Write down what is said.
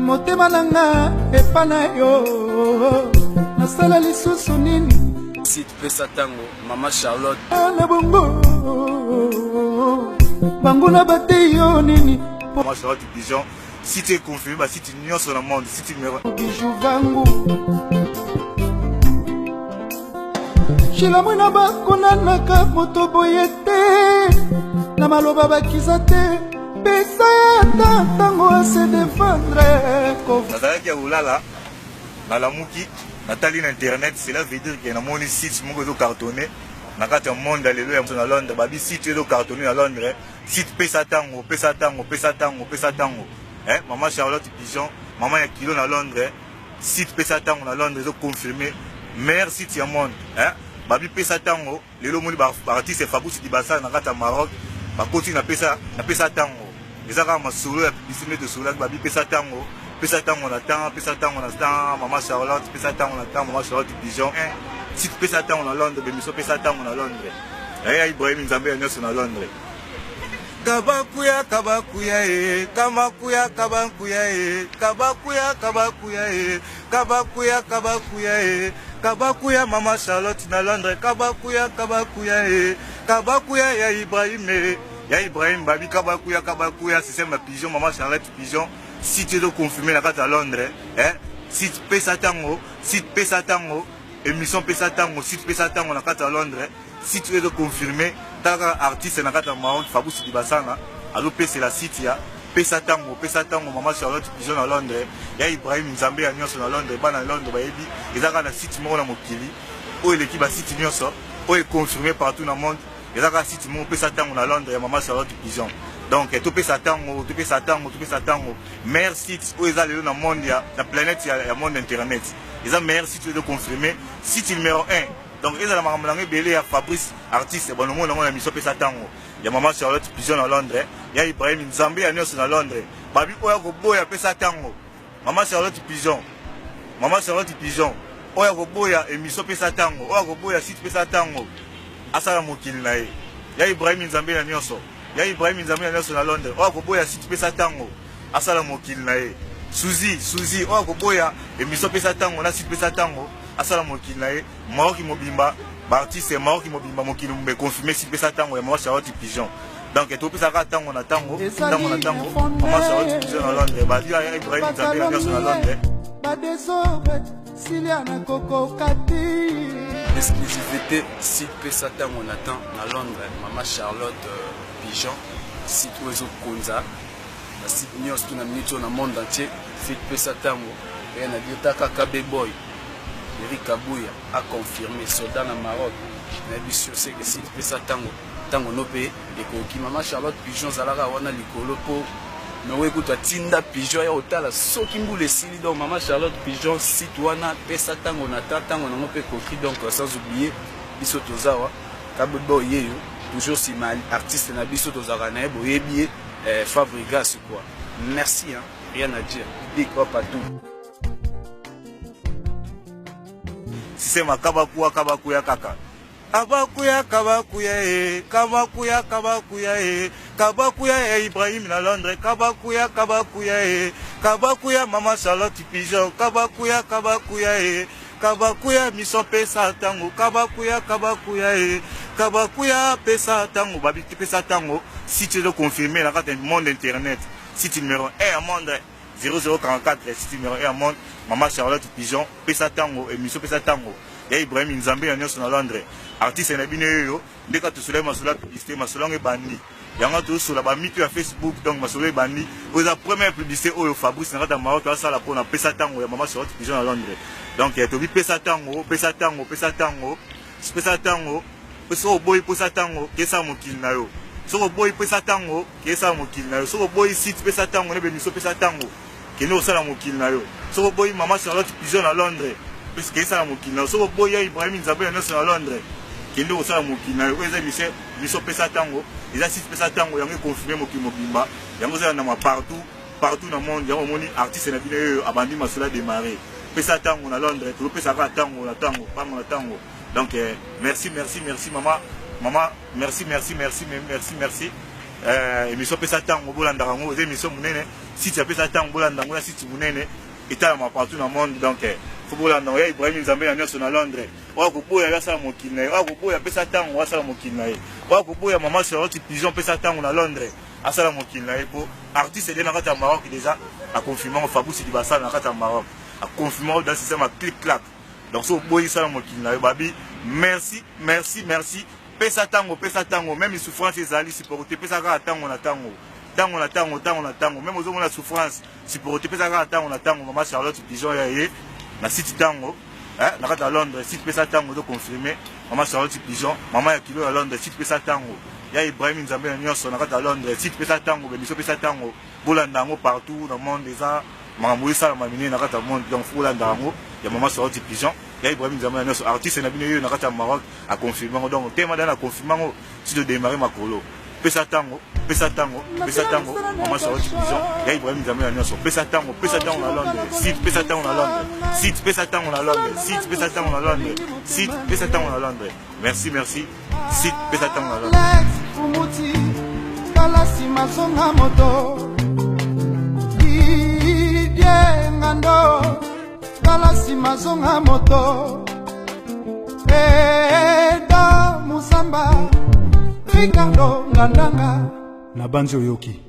Motema na nga epa na yo, nasala lisusu nini? Site pesa tango mama Charlotte. Na bongo banguna bateyi yo nini? Mama Charlotte Pigeon, site est confirmé ba site nyonso na monde, site numéro Bijou vangu Shilamwina bakonanaka moto boye te na maloba bakiza te pesa ye ata ntango ase defendre. Nazalaki ya kolala, nalamuki, natali na internet, cela veut dire que namoni site moko ezo cartonne na kati ya monde ya lelo ya na Londres. Babi site ezo cartonne na Londres, site pesa tango, pesa tango, pesa tango, pesa tango. Eh, mama Charlotte Pigeon, mama ya kilo na Londres, site pesa tango na Londres ezo confirmer meilleur site ya monde. Eh, babi pesa tango lelo omoni ba artiste Fabrice Dibasa na kati ya Maroc bakoti na pesa na pesa tango. Eza kaka masolo ya publicité nde tosololaki, babi pesa tango, pesa tango na temps, pesa tango na temps, mama Charlotte, pesa tango na temps, mama Charlotte Pigeon, eh, site pesa tango na Londres, bemiso pesa tango na Londres. Eh, Ibrahim Nzambe ya nyonso na Londres. Kabakuya kabakuya e, kamakuya kabakuya e, kabakuya kabakuya e, kabakuya kabakuya e, kabakuya mama Charlotte na Londres, kabakuya kabakuya e, kabakuya ya Ibrahim e, ya Ibrahim babi kabakuya kabakuya système ya pigeon, mama Charlotte Pigeon, site ezo confirmer na kati ya Londres, eh, site pesa tango, site pesa tango, émission pesa tango, site pesa tango na kati ya Londres. Site oyo ezo confirmer, tala kaka artiste na kati ya Maroc Fabrice Dibasana azopesela site ya pesa tango, pesa tango mama Charlotte Pigeon na Londres, ya Ibrahim Nzambe ya nyonso na Londres. Bana Londres bayebi eza kaka na site moko na mokili oyo eleki ba site nyonso oyo econfirme partout na monde, eza kaka site moko pesa tango na Londres ya mama Charlotte Pigeon. Donc topesa tango, topesa tango, topesa tango, meilleur site oyo eza lelo na monde ya na planète ya monde internet, eza meilleur site oyo ezo confirme, site numéro 1. Donc ezala makambo nango ebele ya Fabrice artiste bonomona nango na mission pesa tango ya mama Charlotte Pigeon na Londres, ya Ibrahim Nzambe ya nyonso na Londres, babi oyo akoboya pesa tango mama Charlotte Pigeon, mama Charlotte Pigeon oyo akoboya émission pesa tango, oyo akoboya site pesa tango, asala mokili na ye. Ya Ibrahim Nzambe ya nyonso, ya Ibrahim Nzambe ya nyonso na Londres, oyo akoboya site pesa tango, asala mokili na ye. Suzy, Suzy oyo akoboya émission pesa tango na site pesa tango, asala mokili na ye. Maroc mobimba, ba artiste Maroc mobimba, mokili mobimba confirmé site pesa tango ya mama Charlotte Pigeon. Donc topesaka tango na tango, tango na tango, mama Charlotte Pigeon na Londres, ba ya Ibrahim Nzambe ya nyonso na Londres. Ba desordre Silia na kokoka te. Exclusivité site pesa tango na temps na Londres, mama Charlotte Pigeon, site oyo ezokonza ba site nyonso na minute oyo na monde entier, site pesa tango eya na bio taka KB boy Eric Kabuya a confirmé soldat na Maroc na biso seke site pesa tango tango no pe ekoki. Mama Charlotte Pigeon zalaka wana likolo po nowe kutu atinda pigeon ya otala soki mbula esili. Donc mama Charlotte Pigeon site wana pesa tango na ta tango nango pe ekoki. Donc sans oublier biso tozawa KB boy yeyo toujours sima artiste na biso tozalaka na ye boyebi ye, Fabregas quoi. Merci hein, rien à dire, big up à tout. Sisema kabakuya kabakuya kaka kabakuya kabakuya e kabakuya kabakuya e kabakuya ya Ibrahim na Londres, kabakuya kabakuya e kabakuya mama Charlotte Pigeon, kabakuya kabakuya e kabakuya miso pesa tango, kabakuya kabakuya e kabakuya pesa tango, babi pesa tango site ezo confirmer na kati ya monde internet, site numéro 1 ya monde 0044, site numéro 1 ya monde, mama Charlotte Pigeon pesa tango émission pesa tango ya Ibrahim Nzambe ya nyonso na Londres, artiste na bino oyo ndeka tosola masolo ya publicité, masolo yango ebandi yango tosola ba mito ya Facebook. Donc masolo ebandi oyo eza première publicité oyo Fabrice na kati ya Maroc asala mpona pesa tango ya mama Charlotte Pigeon na Londres. Donc tobi pesa tango, pesa tango, pesa tango, pesa tango. Soki oboyi pesa tango, kesa mokili na yo. Soki oboyi pesa tango, kesa mokili na yo. Soki oboyi site pesa tango na bemiso pesa tango, kende kosala mokili na yo. Soki oboyi mama Charlotte Pigeon na Londres, kesa mokili na yo. Soki oboyi ya Ibrahim Nzambe na nyonso na Londres, kende kosala mokili na yo. Oyo eza émission biso pesa tango, eza site pesa tango yango econfirme mokili mobimba, yango eza na partout partout na monde. Yango omoni artiste na bino oyo abandi masolo ya démarrer pesa tango na Londres, topesa kaka tango na tango, tango na tango. Donc merci, merci, merci mama, mama, merci, merci, merci, merci, merci. Émission pesa tango bolandaka yango, eza émission monene. Site ya pesa ntango, bolanda yango na site monene etalama partout na monde. Donc faut bolanda yango ya Ibrahim Nzambe na nyonso na Londres. Oyo akoboya, yo asala mokili na ye. Oyo akoboya, pesa ntango, asala mokili na ye. Oyo akoboya, mama Charlotte Pigeon, pesa ntango na Londres, asala mokili na ye. Po artiste ede na kati ya Maroc déjà aconfirme yango. Fabrice Dibasala na kati ya Maroc aconfirme yango dans système ya clic clac. Donc so oboyi, sala mokili na yo. Babi merci, merci, merci. Pesa ntango, pesa ntango, même souffrance ezali, supporte, pesa kaka ntango na ntango, ntango na ntango, ntango na ntango. Même ozomona souffrance, supporte, pesa kaka ntango na ntango. Mama Charlotte Pigeon ya ye na site ntango na kati ya Londres, site pesa ntango ezoconfirme. Mama Charlotte Pigeon, mama ya kilo ya Londres, site pesa ntango ya Ibrahim Nzambe na nyonso na kati ya Londres, site pesa ntango, bemiso pesa ntango, bolanda yango partout na monde. Eza makambo esalama minene na kati ya monde, donc faut bolanda yango ya mama Charlotte Pigeon ya Ibrahim Nzambe na nyonso, artiste na bino yeyo na kati ya Maroc aconfirme yango. Donc tema dana aconfirme yango si todémarre makolo. Pesa ntango, pesa ntango, pesa ntango. Mama Charlotte Pigeon ya Ibrahim Nzambe na nyonso, pesa ntango, pesa ntango na Londres, site pesa ntango na Londres, site pesa ntango na Londres, site pesa ntango na Londres, site pesa ntango na Londres. Merci, merci, site pesa ntango na Londres. Alex Fumuti, tala nsima, zonga moto. Didie Ngando, tala nsima, zonga moto. Eda Musamba, Ricardo Ngandanga, nabanzi oyoki.